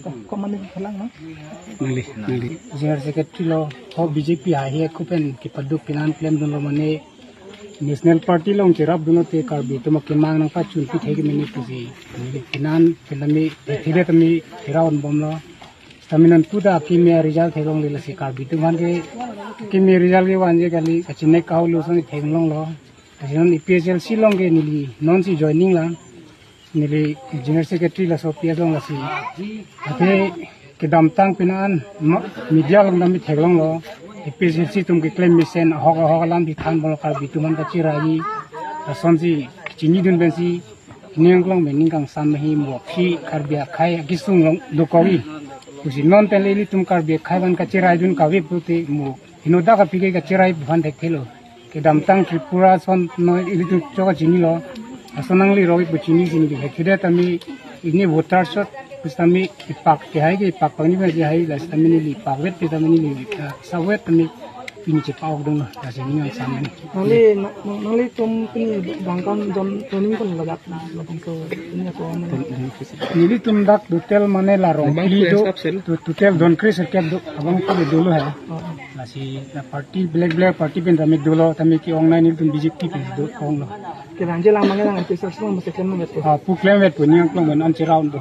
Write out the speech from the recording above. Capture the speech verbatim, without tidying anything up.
Ko-, komane kelang, no? Nangli, nangli. General Secretary lo, ho B J P ahi kupen kepaduk pinan klemdunlo mane National Party along cherapdunlo te Karbi atum akemang nangpachun pithe ke mene pusi. Neli pinan pen tame, thile tame thera onbomlo. Tame nonputa akimi result theklongle lasi Karbi atum aphan ke akimi result kevangji kali kachinek kahulu son theklonglo. Lasi non A P H L C along ke neli nonsi joining lang. Neli General Secretary laso P S along lasi. Athe kedamtang pinan ma-, media along tame theklonglo. A P H L C atum keklem mesen ahok ahok alam si thanbomlo Karbi atum aphan kacheraiji. Lasonsi chinidun pensi ning klong pen ning kangsam ahi mo aphi Karbi akhei akesung along dokokji pusi non pen le ilitum Karbi akhei aphan kacheraidun kave pute mo henodak aphi ke kacherai aphan thekthelo. Kedamtang Tripura ason non ilitum chok chinilo. Ason nangli roi pu chini chini ke. Kede tame ini voter shot pusitame ipak kehai ke ipak pangni ba kehai lasi tame neli ipak vet ke tame neli, ah, savet tame pini chepa-okdunlo lasi ning kangsam. Nangli, nang-, nang-, nanglitum pini bangkam don, doning kun lajak na, labang so ini ako. Nelitum dak total mane la Rongpili do, to-, total don kre circuit do, abang pili dolo hai. Oh. Lasi la party black black party pen tame dolo, tame ke-ongnei nelitum B J P pen do onglo. Kelang je lang mane lang ke sosong masa klem vet ko. Ah, pu klem vet pu ning klong pen an cheraun do.